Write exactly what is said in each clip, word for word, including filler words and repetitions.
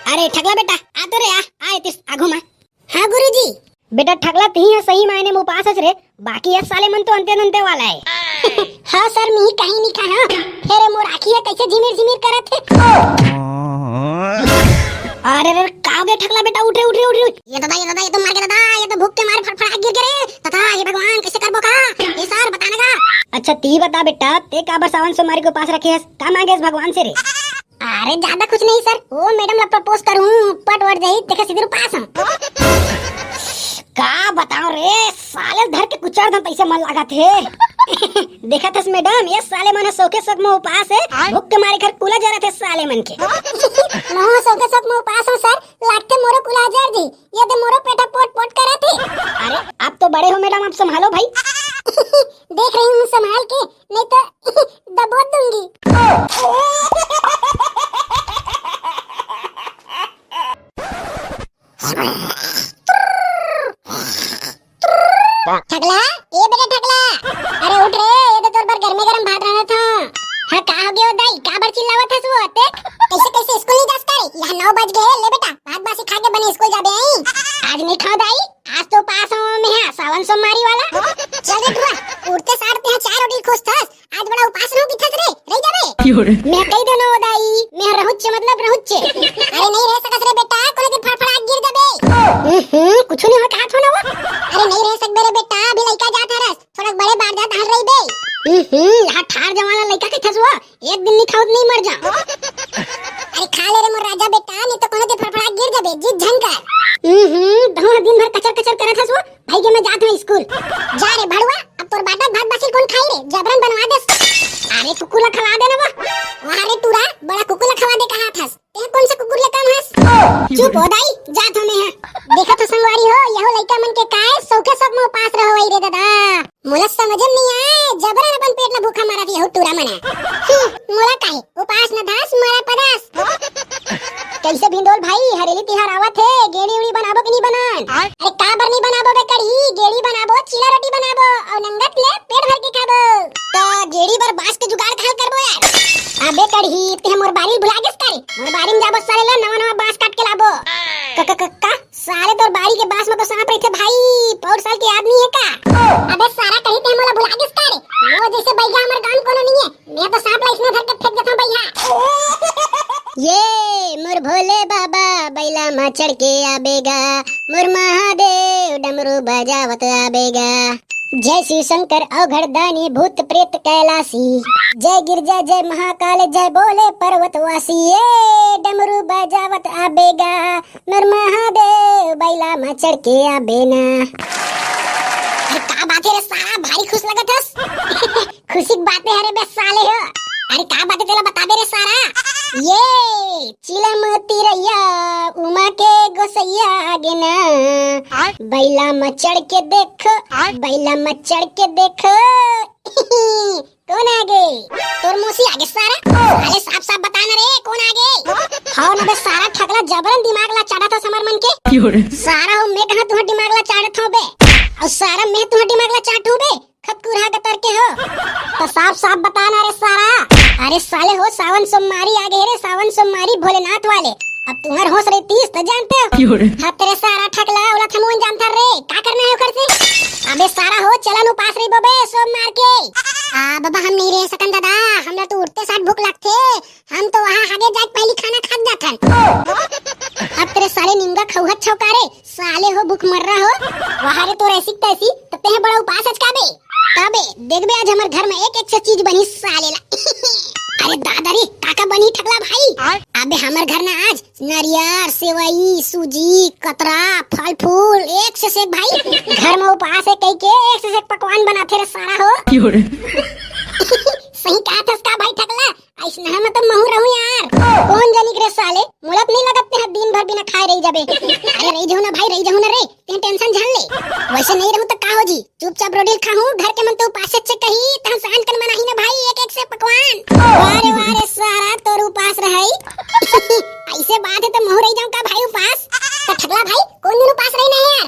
अरे ठगला बेटा, आ तो रे, आ, आ एतिस, आघू मा। हाँ गुरुजी। बेटा ठगला, तिही ह सही मायने म उपास हस रे, बाकी ये साले मन तो अंते दंते वाला हे। हाँ सर, मिही कहीं नहीं खाना, फेर मोर आँखी ह कैसे झिमिर झिमिर करत हे। अरे रे, का हो गे ठगला बेटा, उठ रे, उठ रे, उठ रे। ये दादा, ये दादा, ये तो मर गे दादा, ये तो भूख के मारे फड़फड़ा गिर गे रे। तथा हे भगवान, कैसे करबो का? ए सर, बता ना गा। अच्छा, ती बता बेटा, ते काबर सावन सोमवारी के उपास रखे हस? का मांगे हस भगवान से रे? अरे, ज्यादा कुछ नहीं सर, वो मैडम ला प्रपोज करूँ, पट वट जाही, तेखर सेती उपास हूँ। का बताओ रे, साले धर के कुचर दम, तैसे मन लागत हे। देखत हस मैडम, ये साले मन ह सौखे सौख म उपास हे, भूख के मारे घर कुला जरत हे साले मन के। महूँ सौखे सौख म उपास हूँ सर, लागथे मोरो कुला जर जी, ये दे मोरो पेट ह पोट पोट करत हे। अरे, आप तो बड़े हो मैडम, आप संभालो भाई। देख रही हूँ संभाल के, नहीं तो दबोच दूंगी। ठगला, ए बेटा ठगला, अरे उठ रे, ये तो तोर बर गरमे गरम भात रांधत हूँ। हाँ, का हो गे ओ दाई, काबर चिल्लावत हस वो अतेक? कैसे कैसे स्कूल नहीं जास का रे? यहाँ नौ बज गे हे, ले बेटा, भात बासी खा के बने स्कूल जाबे आई। आज नहीं खाओ दाई, आज तो उपास हूँ मैं, हाँ, सावन सोमवारी वाला। चल रे टुरा, उठते सार ते यहाँ चार रोटी खोजथस, आज बड़ा उपास रहूं किथस रे, रह जाबे। क्यों रे? मैं कही देनो ओ दाई, मैं रहूचे मतलब रहूचे। अरे नहीं रह सकस रे बेटा, कोनो दिन फड़फड़ा गिर जाबे। हम्म, कुछ नहीं हो, कहा थो ना वो। अरे नहीं रह सकबे रे बेटा, अभी लइका जात हरस, थोड़ा बड़े बार जात हर रही बे। हम्म, हाँ ठार जवान लइका के थस वो, एक दिन नहीं खाऊत नहीं मर जा। अरे खा ले रे मोर राजा बेटा, नहीं तो कोनो दिन फड़फड़ा गिर जाबे, जिद झन कर। हम्म, दहुआ दिन भर कचर कचर करत हस वो, भाई के मैं जात हूँ स्कूल। जा रे भड़ुआ, अब तोर बाटा भात बासी कोन खाई रे, जबरन बनवा देस। अरे कुकुर ला खवा दे ना वो। वाह रे टूरा, बड़ा कुकुर ला खवा दे कहा थस। ते कोन से कुकुर ले कम हस? चुप हो दाई, जात हूँ मैं यहाँ। देखत हो संगवारी हो, यहो लइका मन के काय सौखे सब में उपास रहो वही रे दादा। मोला समझ में नहीं आए, जबरन अपन पेट ला भूखा मारत यहू टूरा मन ह। हम्म, मोला काहे, उपास न धास, मरा पदास। कैसे भिंडोल भाई, हरेली तिहार आवत हे, गेड़ी उड़ी बनाबो कि नहीं बनान? अरे का बर नहीं बनाबो बे कड़ही, गेड़ी बनाबो, चीला रोटी बनाबो, और नंगत ले पेट भर के खाबो। त गेड़ी बर बांस के जुगाड़ कहाँ करबो यार? अबे कड़ही, ते मोर बारी भुला गेस का रे? मोर बारी में जाबो साले ला नवा नवा बांस काट के लाबो। क, क, क, का? साले तोर बारी के बांस में तो सांप रहिथे भाई, पौर साल के याद नहीं है का? अबे सारा कहीं ते मोला भुला गेस का रे? वो जैसे बैगा हमर गांव कोनो नहीं है, मैं तो सांप ला इसने धर के फेंक देता हूँ भैया। ये मोर भोले बाबा बैला मा चढ़ के आबेगा, मोर महादेव डमरू बजावत आबेगा। जय शिव शंकर अवघड़ दानी भूत प्रेत कैलासी, जय गिरजा जय महाकाल जय बोले पर्वतवासी, ये डमरू बजावत आबेगा, मोर महादेव बैला मा चढ़ के आबे ना। अरे का बात है रे सारा, भारी खुश लगत हस। खुशी की बात है, अरे बे साले हो। अरे का बात है तेला बताबे रे सारा। ये चिलम तिरैया उमा के गोसैया आगे ना। बैला मा चढ़ के देखो, बैला मा चढ़ के देखो। कोन आगे? तोर मौसी आगे सारा। अरे साफ साफ बता ना रे, कोन आगे? हाँ ना बे सारा ठगला, जबरन दिमाग ला चाटत हस हमर मन के। सारा हो मैं कहाँ तुहर दिमाग ला चाटत हूँ बे? और सारा मैं तुहर दिमाग ला चाटू बे? खतकुरहा के तर के हो। तो साफ साफ बता ना रे सारा। अरे साले हो, सावन सोमवारी आगे रे, सावन सोमवारी भोलेनाथ वाले। अब तुहर होश रही तीस तो जानते हो। हत रे सारा ठगला, ओला थमोन जानता रे, का करना है ओकर से? अबे सारा हो, चलन उपास रही बबे सोमवार के। आ बाबा, हम नहीं रह सकन दादा, हमरा तो उठते साथ भूख लगथे, हम तो वहाँ आगे जाके पहली खाना खा जाथन। हत रे साले निमगा खौहत छौका रे, साले हो भूख मर रहा हो। वहाँ रे तो ऐसी तैसी, तो तेह बड़ा उपास अच का बे? तबे देखबे आज हमर घर में एक एक से चीज बनी साले ला। अरे दादा रे, काका बनी ठगला भाई। अबे हमर घर ना आज नरियर, सेवई, सूजी, कतरा, फल फूल, एक से सेक भाई। घर में उपास है कई के एक से सेक पकवान बनाथे रे सारा हो। सही कहा थस का भाई ठगला, ऐसना में तो महू रहूं यार। कौन जानी रे साले, मोला तो नहीं लगत ते दिन भर बिना खाए रही जाबे। अरे रही जाऊ ना भाई, रही जाऊ ना रे, ते tension झन ले। वैसे नहीं रहूं तो का हो जी, चुपचाप रोटी खाहूं, घर के मन तो उपासे से कही, तहन सांझ कन बनाही ना भाई एक एक से पकवान। वाह रे वाह रे सारा, तोर उपास रहई। ऐसे बात है तो महू रही जाऊं का भाई उपास? तो ठगला भाई, कौन दिन उपास रही ना यार?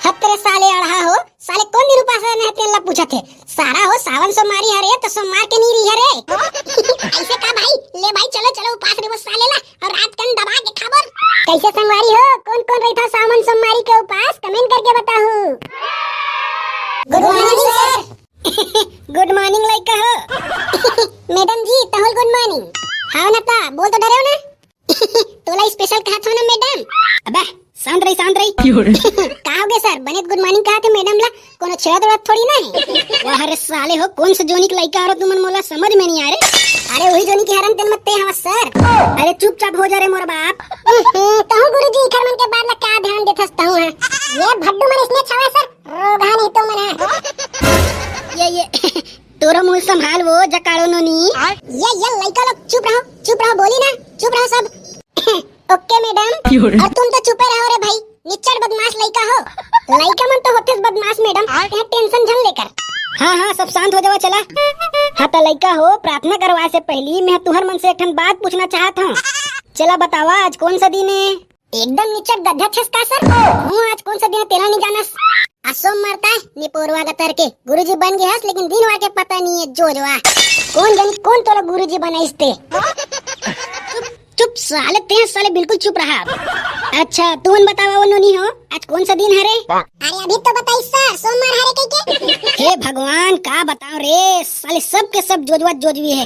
हत रे साले अड़हा हो, साले कौन दिन उपास रहना है तेला पूछत है। सारा हो सावन सोमवारी हरे तो सोमवार के नहीं रही हरे। ऐसे का भाई, ले भाई चलो चलो उपास रे वो साले ला। और रात कन दबा के खाबो। कैसे संगवारी हो, कोन कोन रहिथव सावन सोमवारी के उपास, comment करके बताहू। Good morning sir। Good morning लइका हो। Madam जी, तहूं ल good morning। हाव न त, बोल तो डरेव ना। तोला special कहत हंव ना madam। अबे, शांत रही, शांत रही। का होगे sir, बने त good morning कहत हे madam ला, कोनो छेड़त उड़त थोड़ी ना हे। वाह रे साले हो, कोन से जोनी के लइका हरो तुमन, मोला समझ में नइ आय रे। अरे उही जोनी के हरन तेन मत ते हवस sir। अरे चुपचाप हो जा रे मोर बाप। हम्म, तहूं गुरुजी इखर मन के बात ला का ध्यान देथस तहूं ह। ये भड्डू मन इसने छावे sir, रोगहा नहीं तो मन ह। ये, ये, तोरो मुंह संभाल वो जकाड़ो नोनी। ये, ये लइका लोग चुप रहो, चुप रहो, बोली ना, चुप रहो सब। OK madam। अउ तुम तो चुपे रहो रे भाई, निच्चट बदमाश लइका हो। लइका मन तो होथेच बदमाश madam, तें tension झन लेकर। हाँ, हाँ, सब शांत हो जावा, चला। हाँ त लइका हो, प्रार्थना करवाय से पहिली मैं तुहर मन से एक ठन बात पूछना चाहत हंव। चला बतावा, आज कोन सा दिन हे? एकदम निच्चट गधा छस का sir? हूं, आज कोन सा दिन हे तेला नइ जानस? आज सोमवार ताय, निपोरवा गतर के। गुरुजी बन गे हस, लेकिन दिन वार के पता नइ हे, जोजवा। कोन जनी कोन तोला गुरुजी बनाइस ते? चुप, चुप साले, तें साले बिल्कुल चुप रहा। अच्छा, तुमन बतावा वो नोनी हो, आज कोन सा दिन हरे? अरे अभी तो बताइस sir, सोमवार हरे कहिके। हे भगवान, का बताओं रे, साले सब के सब जोजवा जोजवी हे।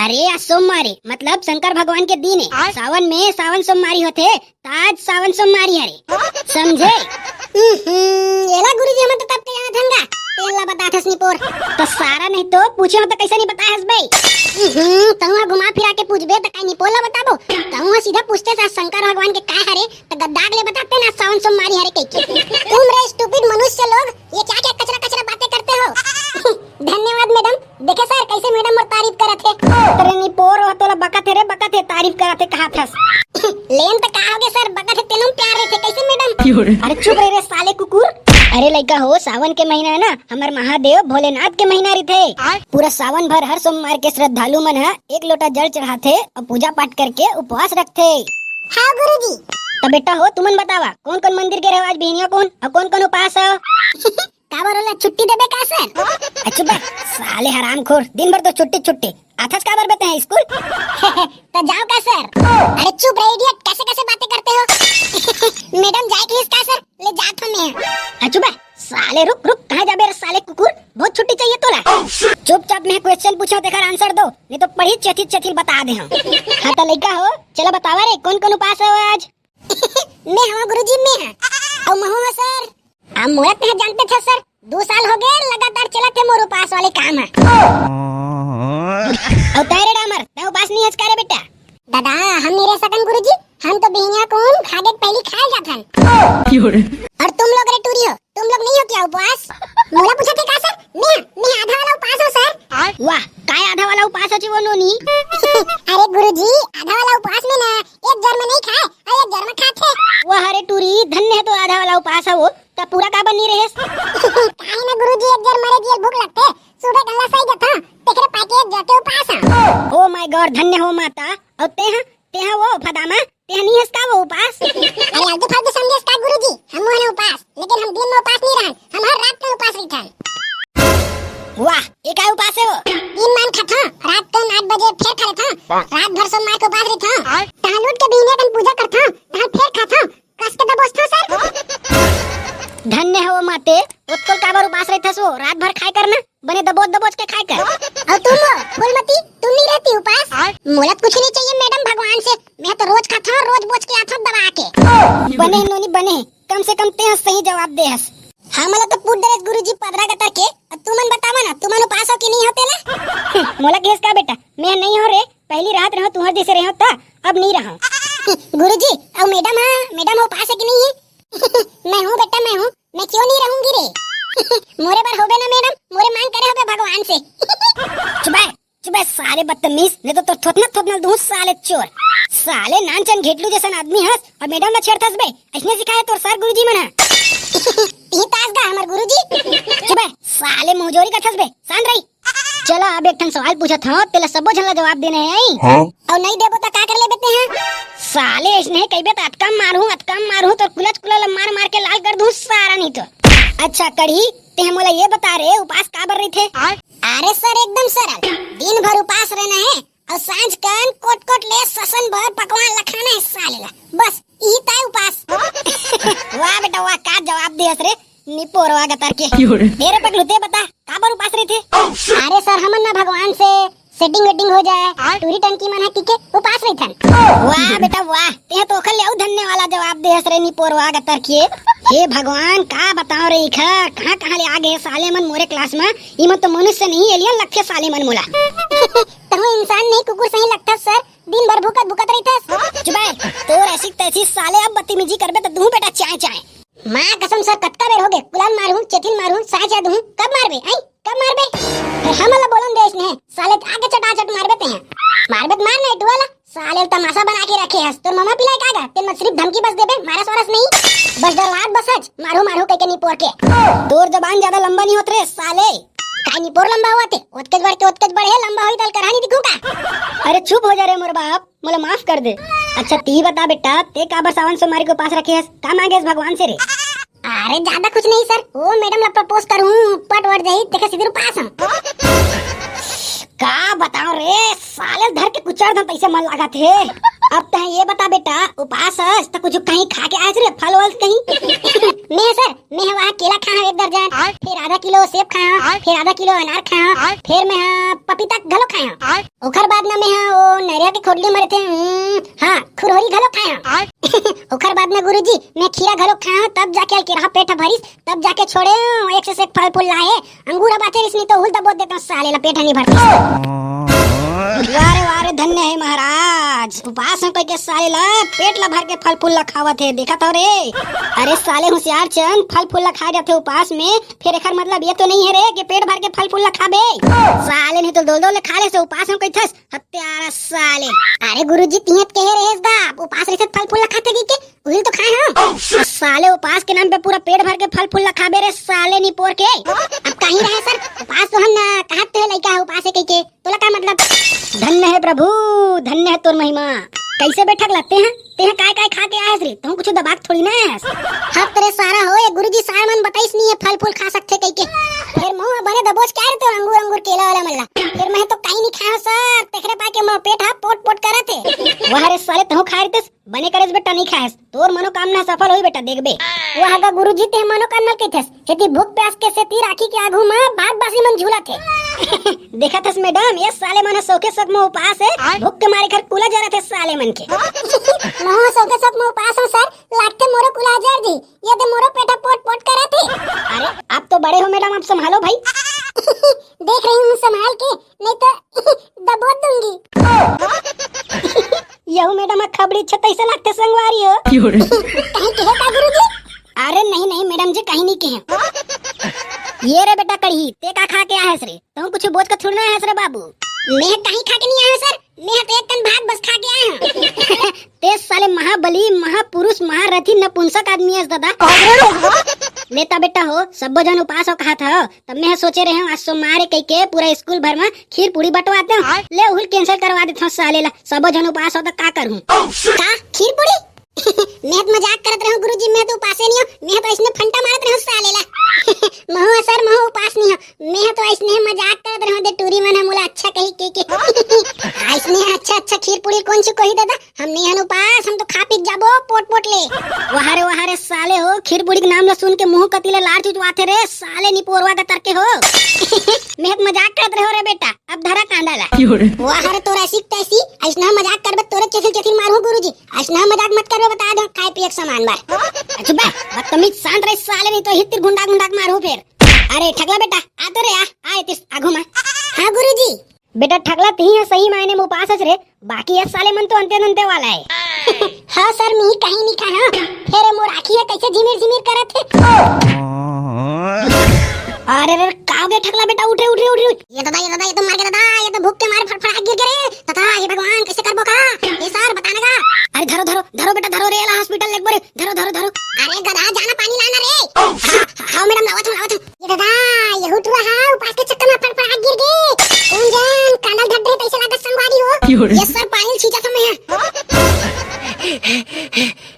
अरे आज सोमवार हे, मतलब शंकर भगवान के दिन हे। सावन में सावन सोमवारी होथे, त आज सावन सोमवारी हरे, समझे? हम्म, एला गुरुजी हमन तो तब के जानत हन गा, तेला बताथस निपोर। त सारा नहीं तो पूछे हो त कइसे नइ बताय हस बे? हम्म, तहुं घुमा फिरा के पूछबे त काई निपोर ला बताबो? तहुं सीधा पूछतेस शंकर भगवान के काय हरे, त गद्दाक ले बताते ना सावन सोमवारी हरे कहिके। तुम रे stupid मनुष्य लोग, ये क्या क्या कचरा कचरा बातें करते हो? धन्यवाद madam। देखे sir, कइसे madam मोर तारीफ करत हे। तेरे निपोर, वो तोला बकत हे रे, बकत हे, तारीफ करत हे, कहाथस। लेन त का होगे sir, बकत हे तेनो म प्यार रहिथे, कइसे madam? अरे चुप रह रे साले कुकुर। अरे लइका हो, सावन के महीना हे ना, हमर महादेव भोलेनाथ के महीना रहिथे। पूरा सावन भर हर सोमवार के श्रद्धालु मन ह एक लोटा जल चढ़ाथे अउ पूजा पाठ करके उपवास रखथे। हाँ गुरुजी। त बेटा हो, तुमन बतावा, कोन कोन मंदिर गे रहेव आज बिहनिया कुन, अउ कोन कोन उपास हव? काबर ओला छुट्टी देबे का sir? ए, चुप बे, साले हरामखोर, दिन भर तो छुट्टी छुट्टी। आथस काबर बे तें स्कूल? त जाओ का sir? अरे चुप रे idiot, कैसे कैसे बातें करते हो? Madam जाय कहिस का sir? ले जात हंव मैं। ए, चुप बे, साले रुक रुक, कहाँ जाबे रे साले कुकुर? बहुत छुट्टी चाहिए तोला। चुपचाप मैं question पूछों तेकर answer दो, नहीं तो पढ़ी चथिल चथिल बता देहूँ। हाँ त लइका हो, चला बतावा रे, कोन कोन उपास हव आज? मैं हंव गुरुजी, मैं हंव। अउ महूं हंव sir। अब मोला तें जानते थे sir, दू साल होगे लगातार चलत हे मोर उपास वाले काम ह। अउ तैं रे डामर, तैं उपास नइ हस का रे बेटा? दादा, हम नइ रह सकन गुरुजी, हम तो बिहनिया कुन खाए के पहिली खाए जाथन। अउ तुम लोग रे टूरी हो, तुम लोग नहीं हो क्या उपास? मोला पूछत हे का sir? मैं, मैं आधा वाला उपास हंव sir। वाह, काय आधा वाला उपास हच वो नोनी? अरे गुरुजी, आधा वाला उपास में ना एक जर में नहीं खाए अउ एक जर में खाथे। वाह रे टूरी, धन्य हे तो आधा वाला उपास हे वो, त पूरा काबर नहीं रहेस? काहे ना गुरुजी, एक जर मरे जियल भूख लगथे, सुबह गल्ला सही जथंव, तेकरे पाके एक जर के उपास हंव। Oh my God, धन्य हो माता। अउ तें ह, तें ह वो फदामा, तें ह नहीं हस का वो उपास? अरे आलतू फालतू समझेस का गुरुजी? हम हन उपास, लेकिन हम दिन में उपास नहीं रहन, हम हर रात में उपास रहिथन। वाह, ये का उपास हे वो? दिन मान खाथंव, रात कन आठ बजे फेर खा लेथंव, रात भर सोमवार के उपास रहिथंव, तहाँ लूट के बिहनिया कन पूजा करथंव, तहाँ फेर खाथंव, कस के दबोचथंव sir। धन्य हो माते, ओतको काबर उपास रहिथस वो, रात भर खाए कर ना, बने दबोच दबोच के खाए कर। अउ तुम वो, फूलमती, तुम नहीं रहती उपास? मोला कुछ नहीं चाहिए madam भगवान से, मैं तो रोज खाथंव, रोज बोच के आथंव दबा के। बने नोनी बने, कम से कम तें ह सही जवाब दे हस। हमला तो पूछ डरेस गुरुजी पदरा गतर के, अब तुमन बतावा ना, तुमन उपास हो कि नहीं हो तेला? मोला कहेस का बेटा, मैं नहीं हंव रे, पहिली रहत रहेंव तुंहर जइसे रहेंव त, अब नहीं रहंव। गुरुजी, अउ madam ह, madam ह उपास हे कि नहीं हे? मैं हूँ बेटा, मैं हूँ, मैं क्यों नहीं रहूंगी रे? मोरे बर होबे ना madam, मोरे मांग करे होबे भगवान से। चुप बे, चुप बे साले बदतमीज, नहीं तो तोर थोथना थोथना दूं साले चोर। साले नानचन घेटलू जइसन आदमी हस अउ madam ला छेड़थस बे, अइसने सिखाए तोर sir गुरुजी मन ह। तिही तास गा हमर गुरुजी। चुप बे साले मुंहजोरी करथस बे, शांत रही। चला अब एक ठन सवाल पूछत हंव, तेला सबो झन ला जवाब देना हे, आई? हाँ। अउ नहीं देबो त का कर लेबे तें ह? साले अइसने कहिबे त अतका मारहूं, अतका मारहूं, तोर कुलच कुला ला मार मार के लाल कर दूं सारा नहीं तो। अच्छा कढ़ी, तें ह मोला ये बता रे, उपास काबर रहिथे? अरे sir, एकदम सरल, दिन भर उपास रहना हे अउ सांझ कन कोट कोट ले ससन भर पकवान ला खाना हे साले ला, बस। हस रे निपोरवा गतर के। तेरे पगलू, ते बता, काबर उपास रहिथे? अरे सर, हमन ना भगवान से सेटिंग वेटिंग हो जाए, टूरी टंकी मन ह कहिके उपास रहिथन। वाह बेटा वाह, ते तो ओखर ले अउ धन्य वाला जवाब दे हस रे निपोरवा गतर के। हे भगवान, का बताओ रे इखर, कहाँ कहाँ ले आ गए साले मन मोरे क्लास में। इमन तो मनुष्य नहीं, एलियन लगथे साले मन मोला। तहूँ इंसान नहीं, कुकुर सही लगथस सर, दिन भर भूकत भूकत रहिथस। चुप बे, तोर ऐसी तैसी साले, अब बदतमीजी करबे तो तू बेटा चाय चाय। माँ कसम सर, कतका बेर होगे, कुलाल मारहूँ, चेतिल मारहूँ, साँच याद हूँ, कब मारबे, आई? कब मारबे? फेर हमन ला बोलन दे इसने, साले आके चटाचट मारबे तेहा। मारबे त मार ना, एटुआ ला। साले ल तमाशा बना के रखे हस। तोर ममा पिलाए का गा? तेन मत सिर्फ धमकी बस देबे, मारस वारस नहीं। बस डरवात बस हच, मारहूँ मारहूँ कहिके निपोर के। तोर जबान ज्यादा लंबा नहीं होत रे साले। काय निपोर लंबा होवत हे? ओतकेच बड़ के ओतकेच बड़ हे, लंबा होई त अलकरहा नहीं दिखहूँ का? अरे चुप हो जा रे मोर बाप, मोला माफ कर दे। अच्छा ती बता बेटा, ते काबर सावन सोमवारी के उपास रखे हस? का मांगे हस भगवान से रे? अरे ज्यादा कुछ नहीं सर, वो मैडम ला प्रपोज करहूँ, पट वट जाही, तेखर सेती उपास हूँ। का बताओ रे, साले धर के कुचर दम तैसे मन लागत हे। अब तैं ये बता बेटा, उपास हस त कुछ कहीं खा के आयस रे, फल वल कहीं? मैं सर, मैं ह वहाँ केला खाए हँव एक दर्जन, फेर आधा किलो सेब खाए हँव, फेर आधा किलो अनार खाए हँव, फेर मैं ह पपीता घलो खाए हँव। ओखर बाद न मैं ह वो नरियर के खोडली म रहिथे, हम्म, हाँ, खुरहोरी घलो खाए हँव। ओखर बाद न गुरुजी, मैं खीरा घलो खाए हँव, तब जाके अलकेरहा पेट ह भरिस, तब जाके छोड़े हँव, एक से एक फल फूल लाए। अंगूर ह बाचे रिहिस नहीं तो उहू ल दबोच देतेंव, साले ला पेट ह नहीं भरतिस। वाह रे वाह रे, धन्य हे महाराज, उपास हँव कहिके साले ला पेट ला भर के फल फूल ला खावत हे, देखत हव रे। अरे साले होशियार चंद, फल फूल ला खाए जाथे उपास में, फेर एखर मतलब ये तो नहीं हे रे कि पेट भर के फल फूल ला खाबे। साले नहीं तो दोल दोल ले खा लेस, उपास हँव कहिथस, हत्यारा साले। अरे गुरुजी, तिहें त कहे रहेस गा, उपास रहिथे त फल फूल ला खाथे कहिके, उही ल तो खाए हँव। अउ साले उपास के नाम पे पूरा पेट भर के फल फूल ला खाबे रे साले निपोर के। अब कहीं रहे सर, उपास तो हँव ना, कहत तो हे लइका ह उपास हे कहिके, तोला का मतलब? धन्य हे प्रभु, धन्य हे तोर महिमा। कइसे बे ठकला, तेहा, तेहा काय काय खा के आयस रे? तहूँ कुछु दबा के थोड़ी ना आयस। हत रे सारा हो, ये गुरुजी सार मन बताइस नहीं हे फल फूल खा सकथे कहिके। फेर महूँ ह बने दबोच के आए रे तोर अंगूर अंगूर केला वाला मन ला। फेर मैं तो कहीं नहीं खाए हँव सर, तेखरे पाके मोर पेट ह पोट पोट करत हे। वाह रे साले, तहूँ खाए रहितेस, बने करेस बेटा, नहीं खाएस, तोर मनोकामना सफल होही बेटा, देखबे। वाह गा गुरुजी, ते मनोकामना कहिथस, खेती भूख प्यास के सेती राखी के आगू म बाग बासी मन झूलत हे। देखत हस मैडम, ये साले मन ह सौखे सौख म उपास हे, भूख के मारे घर कूला जरत हे साले मन के। महूँ सौखे सौख म उपास हँव सर, लागथे मोरो कूला जर जी, ये दे मोरो पेट ह पोट पोट करत हे। अरे आप तो बड़े हो मैडम, आप संभालो भाई। देख रही हूँ संभाल के, नहीं तो दबोच दूंगी। यहू मैडम ह खबड़ी छ तइसे लागथे संगवारी हो। कहीं कहे का गुरुजी? अरे नहीं नहीं मैडम जी, कहीं नहीं कहे। ये रे बेटा कड़ही, ते का खा के आए हस रे? तहूँ कुछु बोच के थोड़ी ना आए हस रे बाबू। मैं कहीं खा के नहीं आए हँव सर, मैं तो एक कन भात बस खा के आए हँव। ते साले महाबली, महापुरुष, महारथी, नपुंसक आदमी हस दादा। लेता बेटा हो, सब्बो झन उपास हो कहत हव, तब मैं ह सोचे रहे हँव आज सोमवार हे कहिके पूरा स्कूल भर म खीर पूड़ी बंटवा देतेंव। ले उही ल cancel करवा देथँव साले ला, सब्बो झन उपास हो त का करहूँ? का खीर पूड़ी? मैं ह त मजाक करत रहेंव गुरुजी, मैं ह त उपासे नहीं हँव, मैं ह त अइसने फंटा मारत रहेंव साले ला। महूँ सर, महूँ उपास नहीं हँव, मैं ह त अइसने मजाक करत रहेंव, दे टूरी मन ह मोला अच्छा कही के, के। अइसने अच्छा अच्छा खीर पूड़ी कोन चुकोही दादा, हम नहीं हन उपास, हम तो खा पी के जाबो पोट पोट ले। वाह रे वाह रे साले हो, खीर पूड़ी के नाम ला सुन के मुँह कती ले लार चुचवाथे रे साले निपोरवा गतर के हो। मैं ह त मजाक करत रहेंव रे बेटा, अब धरा कांदा ला। वाह रे तोर ऐसी तैसी, अइसना मजाक करबे तोरे चेथिल चेथिल मारहूँ गुरुजी, अइसना मजाक मत करबे बता देंव खाए पिए के सामान बर। चुप बे, बदतमीज, शांत रह साले, नहीं तो हित तीर घुंडा घुंडा के मारहूँ फेर। अरे ठकला बेटा, आ तो रे, आ, आ एतिस आगू म। हाँ गुरुजी। बेटा ठकला, तिही ह सही मायने म उपास हस रे, बाकी ये साले मन तो अंते दंते वाला हे। हाँ सर, मी कहीं नहीं खाए हँव। फेर मोर आँखी ह कइसे झिमिर झिमिर करत हे। अरे रे, का हो गे ठकला बेटा, उठ रे, उठ रे, उठ रे, उठ। ये दादा, ये दादा, ये तो मर गे दादा, ये तो भूख के मारे फड़फड़ा गिर गे रे। दादा, हे भगवान, कइसे करबो का? ए सर, बता ना गा। अरे धरो, धरो, धरो बेटा, धरो रे, एला hospital लेगबो रे, धरो, धरो, धरो। अरे गधा, जा ना पानी लाना रे। हाँ, हाँ मैडम, लावत हँव, लावत हँव। ये दादा, ये हुटुआ हा, उपास के चक्कर में फड़फड़ा गिर गे। कोन जान, कांदा धर दे, तइसे लागत संगवारी हो। ये सर, पानी छींचत हँव मैं।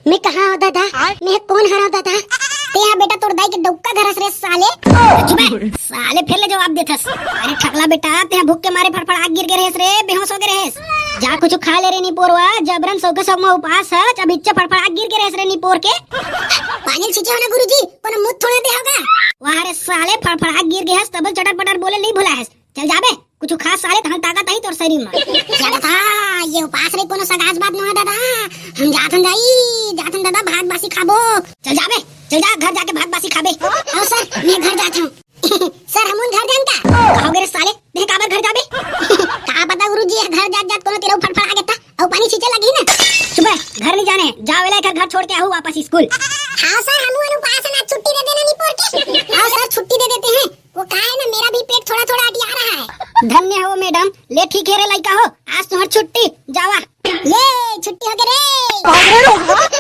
मैं कहाँ हँव दादा? मैं कोन हरँव दादा? तेहा बेटा तोर दाई के डौका घर हस रे साले। चुप बे, साले फेर ले जवाब देथस। अरे ठकला बेटा, तेहा भूख के मारे फड़फड़ा गिर गे रहेस रे, बेहोश हो गे रहेस। जा कुछु खा ले रे निपोरवा, जबरन सौखे सौख म उपास हस, अब इच्चे फड़फड़ा गिर गे रहेस रे निपोर के। अनिल छींचे हो ना गुरुजी, कोनो मुत थोड़े दे होगा। वाह रे साले, फड़फड़ा गिर गए हस, तबल चटर पटर बोले नहीं भुला हस। चल जाबे, कुछ खा साले, तहन ताकत आई तोर शरीर में। चल था, ये उपास रे कोनो सगाज बात नोहे दादा। हम जाथन जाई, जाथन दादा, भात बासी खाबो। चल जाबे, चल जा, घर जाके भात बासी खाबे। आओ सर, मैं घर जात हूँ। सर, हमन घर जान का? कहोगे रे साले, देख काबर घर जाबे? का पता गुरुजी, ये घर जात जात कोनो तेरे फड़फड़ा आ गया था, अउ पानी छींचे लगी ना। चुप है, घर नहीं जाने, जाओ एला एकर घर छोड़ के आहू वापस स्कूल। हाँ सर, हमू अनु पास ना छुट्टी दे देना नहीं पोर के। हाँ सर, छुट्टी दे देते हैं। वो का है ना, मेरा भी पेट थोड़ा थोड़ा अटिया रहा है। धन्य हो मैडम, ले ठीक है रे लइका हो, आज तुम्हार छुट्टी, जावा। ये छुट्टी हो गई रे।